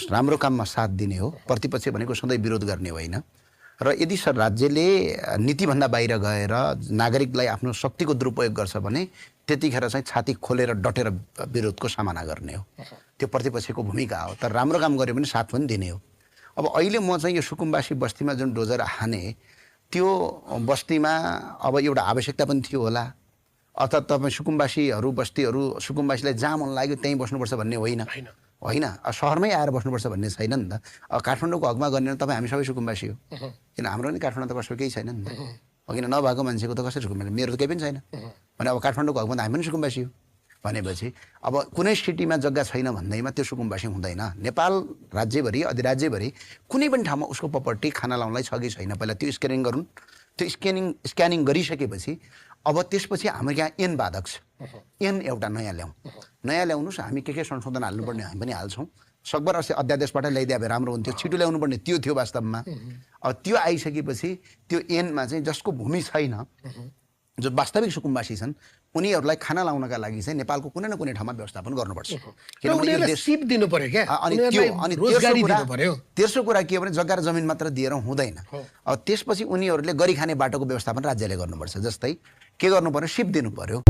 राम्रो काममा साथ दिने हो, प्रतिपक्ष भनेको सधैँ विरोध गर्ने होइन। र यदि राज्यले नीतिभन्दा बाहिर गएर नागरिकलाई आफ्नो शक्तिको दुरुपयोग गर्छ भने त्यतिखेर चाहिँ छाती खोलेर डटेर विरोधको सामना गर्ने हो। त्यो प्रतिपक्षको भूमिका हो। तर राम्रो काम गर्यो भने साथ पनि दिने हो। अब अहिले म चाहिँ यो सुकुम्बासी बस्तीमा जुन डोजर हाने त्यो बस्तीमा अब एउटा आवश्यकता पनि थियो होला, अथवा तपाईँ सुकुम्बासीहरू बस्तीहरू सुकुम्बासीलाई जहाँ मन लाग्यो त्यहीँ बस्नुपर्छ भन्ने होइन होइन। सहरमै आएर बस्नुपर्छ भन्ने छैन नि त। काठमाडौँको हकमा गर्ने तपाईँ हामी सबै सुकुम्बासी हो, किन हाम्रो नि काठमाडौँ त कसो केही छैन नि त। किन नभएको मान्छेको त कसरी सुकुम्बासी, मेरो त केही पनि छैन भने अब काठमाडौँको हकमा त हामी पनि सुकुम्बासी हो भनेपछि अब कुनै सिटीमा जग्गा छैन भन्दैमा त्यो सुकुम्बासी हुँदैन। नेपाल राज्यभरि अधिराज्यभरि कुनै पनि ठाउँमा उसको प्रपर्टी खाना लाउनलाई छ कि छैन पहिला त्यो स्क्यानिङ गरून्। त्यो स्क्यानिङ गरिसकेपछि अब त्यसपछि हाम्रो यहाँ ऐन बाधक छ। ऐन एउटा नयाँ ल्याउनुहोस्, हामी के संशोधन हाल्नुपर्ने हामी पनि हाल्छौँ। सकभर अस्ति अध्यादेशबाट ल्याइदिए भए राम्रो हुन्थ्यो, छिटो ल्याउनु पर्ने त्यो थियो वास्तवमा। अब त्यो आइसकेपछि त्यो ऐनमा चाहिँ जसको भूमि छैन, जो वास्तविक सुकुम्बासी छन्, उनीहरूलाई खाना लाउनका लागि चाहिँ नेपालको कुनै न कुनै ठाउँमा व्यवस्थापन गर्नुपर्छ। तेस्रो कुरा के हो भने जग्गा र जमिन मात्र दिएर हुँदैन। अब त्यसपछि उनीहरूले गरी खाने बाटोको व्यवस्थापन राज्यले गर्नुपर्छ। जस्तै के गर्नु पर्यो, सिप दिनु पर्यो।